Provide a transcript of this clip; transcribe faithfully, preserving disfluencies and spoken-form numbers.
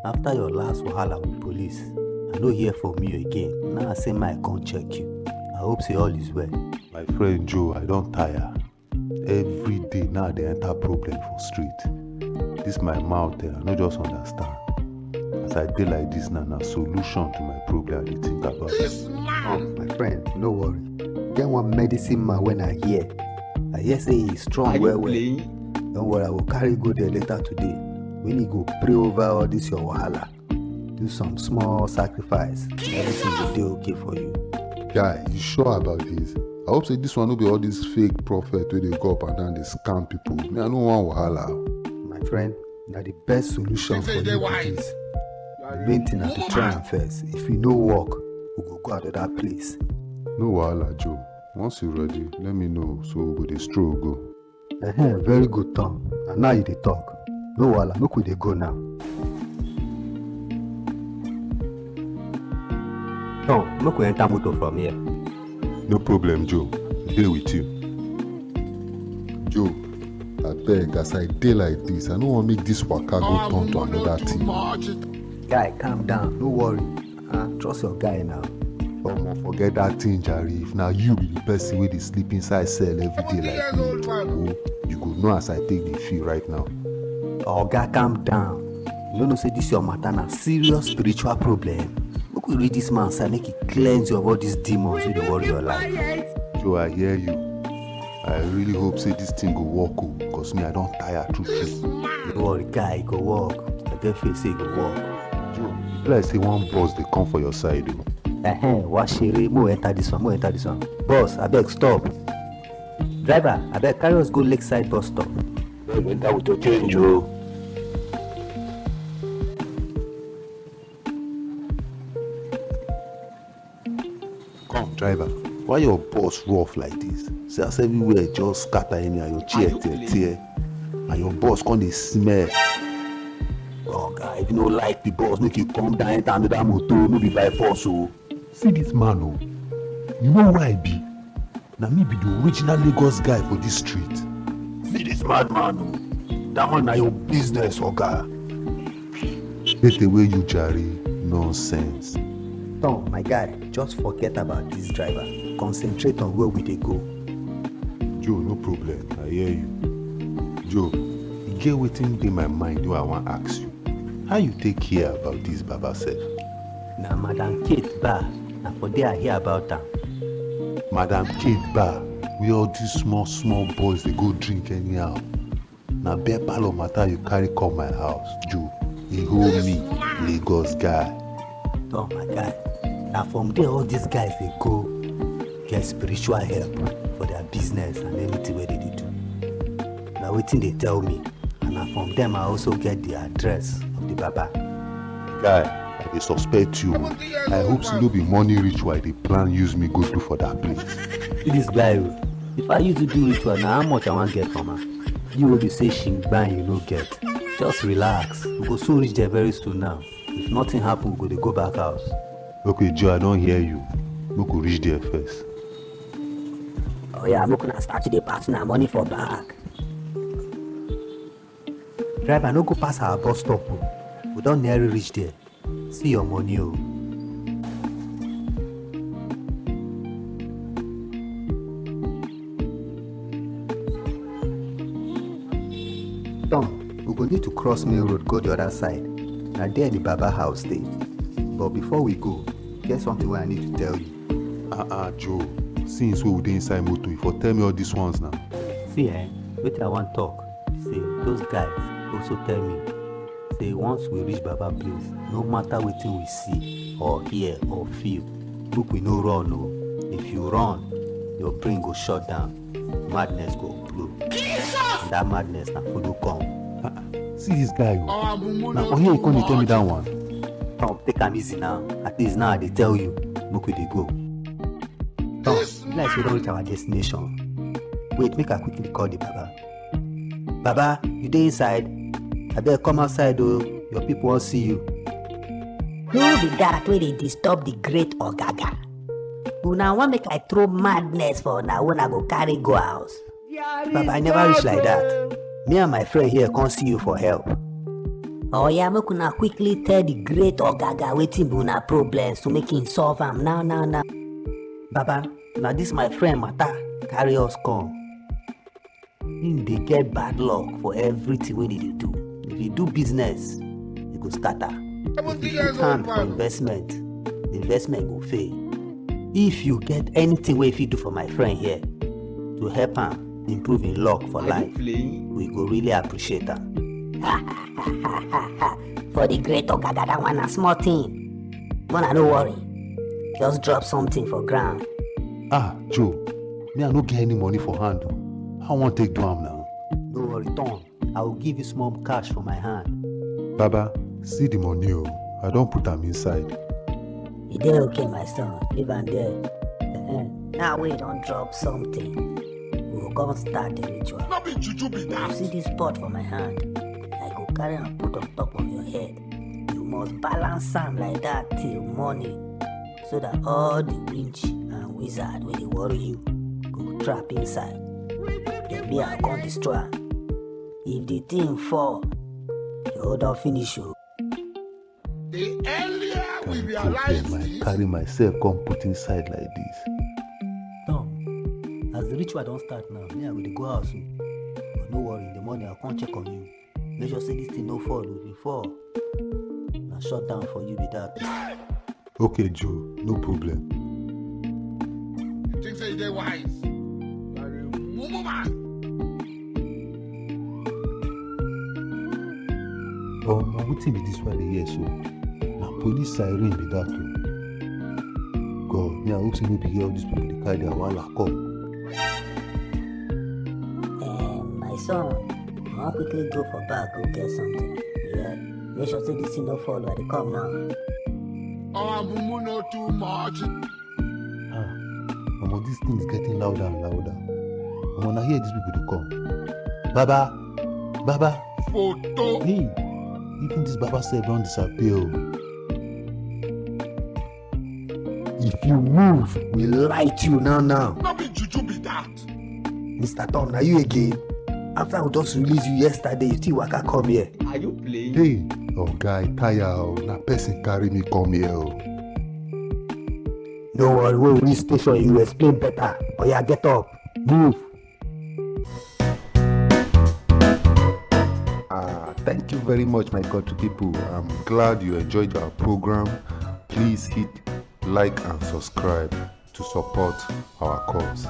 After your last wahala with police, I no hear from you again. Now I say my come check you. I hope say all is well. My friend Joe, I don tire. Every day now I dey enter problem for street. This my mouth, eh, I no just understand. As I dey like this now, na solution to my problem I dey think about. Oh, my friend, no worry. Get one medicine man when I hear. I hear say he strong well well. Don't worry, I will carry go there later today. When he go pray over all this your wahala, do some small sacrifice. Everything will be okay for you. Guy, you sure about this? I hope say this one no be all this fake prophet wey dey go up and down dey scam people. Me, I no want wahala. My friend, na the best solution for you be this. The main thing na to try am first. If e no work, we go go another place. No wahala, Joe. Once you ready, let me know so we go dey stroll go. Uh-huh, very good, Tom. And now you dey talk. No wahala, make we dey go now. Tom, make we enter motor from here. No problem, Joe. I dey with you. Joe, abeg, as I dey like this, I no wan make this waka go turn to another thing. Guy, calm down. No worry. Ah, trust your guy now. Omo, forget that thing, jare. If na you be the person wey dey sleep inside cell every day like me, oh, you go know as I take dey feel right now. Oga, calm down. You no know say this your matter na serious spiritual problem. Make we read this man side, make he cleanse you of all these demons wey dey worry your life. Joe, I hear you. I really hope say this thing go work o, cause me, I don tire true true. No worry, guy, e go work. I get faith say e go work. Joe, e be like say one boss dey come for your side o. Ehen, wa shere, mo enter this one, mo enter this one. Boss, abeg stop. Driver, abeg carry us go Lakeside bus stop. Abeg enter with your change o. Come, driver, why your boss rough like this? See as everywhere just scatter anyhow, your chair tear tear, and your boss come dey smell. Oga, if you no like the boss, make you come down enter another motor, no be by force o. See this man o, you know who I be? Na me be the original Lagos guy for this street. See this madman o, that one na your business, oga. Get away you, jare, nonsense. Tom, my guy, just forget about this driver. Concentrate on where we dey go. Joe, no problem, I hear you. Joe, e get wetin dey my mind wey I wan ask you. How you take hear about this Baba sef? Na Madam Kate bar, na for there I hear about am. Madam Kate bar, where all these small small boys dey go drink anyhow. Na beer parlour matter you carry come my house, Joe. E hold me, Lagos guy. Oh my guy, na from there all these guys dey go get spiritual help for their business and anything wey they dey do. Na wetin dey tell me, and na from them I also get the address of the baba. Guy, I dey suspect you. I hope say no be money ritual dey plan use me go do for that place. See this guy o. If I use you do ritual, na how much I wan get from am? You wey be say shingban you no get. Just relax. We go soon reach there very soon now. If nothing happen, we go dey go back house. Okay, Joe, I don hear you. Make we reach there first. Oh yeah, make una start to dey pass una money for back. Driver, no go pass our bus stop o. We don nearly reach there. See your money o. Tom, we go need to cross main road go the other side. Na there the baba house dey. But before we go, get something wey I need to tell you. Ah ah, Joe, since wey we dey inside motor, you for tell me all these ones now. See eh, wetin I wan talk be say those guys also tell me say once we reach baba place, no matter wetin we see or hear or feel, make we no run o. If you run, your brain go shut down, madness go blow, and that madness na follow come. Ah ah, see this guy o. Na for here you come dey tell me that one. Tom, take am easy now. At least now I dey tell you, make we dey go. Tom, e be like say we don reach our destination. Wait, make I quickly call the baba. Baba, you dey inside? Abeg come outside o, your people wan see you. Who be that wey dey disturb the great ogaga? Una wan make I throw madness for una wey una go carry go house? Baba, I never reach like that. Me and my friend here come see you for help. Oh yeah, make una quickly tell the great ogaga wetin be una problems to make him solve am now, now, now. Baba, na this my friend matter carry us come. Him dey get bad luck for everything wey he dey do. If he do business, e go scatter. If he put hand for investment, the investment go fail. If you get anything wey you fit do for my friend here to help am improve him luck for life, we go really appreciate am. For the great ogaga, that one na small thing. Mona, no worry. Just drop something for ground. Ah, Joe, me I no get any money for hand o. How I wan take do am now? No worry, Tom. I will give you small cash for my hand. Baba, see the money o. I don put am inside. E dey okay, my son. Leave am there. Eh, now wey you don drop something, we go come start the ritual. No be juju be You that. See this pot for my hand? I go carry am put on top of your head. You must balance am like that till morning, so that all the witch and wizard wey dey worry you go trap inside. Then me I come destroy am. If the thing fall, you hold on finish o. The earlier we Can you realize take my this, carry myself come put inside like this? Tom, as the ritual don start now, me I go dey go house o. But no worry, in the morning I come check on you. Make sure say this thing no fall o. If e fall, na shut down for you be that. Okay, Joe, no problem. You think say you dey wise? You are a mumu man. Omo, wetin be this one I dey hear so? Na police siren be that o. God, me I hope say no be here all these people dey carry their wahala come. Eh, my son, I wan quickly go for back go get something. Yeah, make sure say this thing no fall o. I dey come now. Our mumu no too much. Ah, omo, this thing is getting louder and louder. Omo, na here these people dey come. Baba, Baba, Photo. Hey, even this Baba sef don disappear o. If you move, we light you now now. No be juju be that. Mister Tom, na you again? After we just release you yesterday, you still waka come here. Are you playing? Hey, oga, I tire o. Na person carry me come here o. No worry, when we reach station, you explain better. Oya, get up, move. Ah, thank you very much, my country people. I'm glad you enjoyed our program. Please hit like and subscribe to support our cause.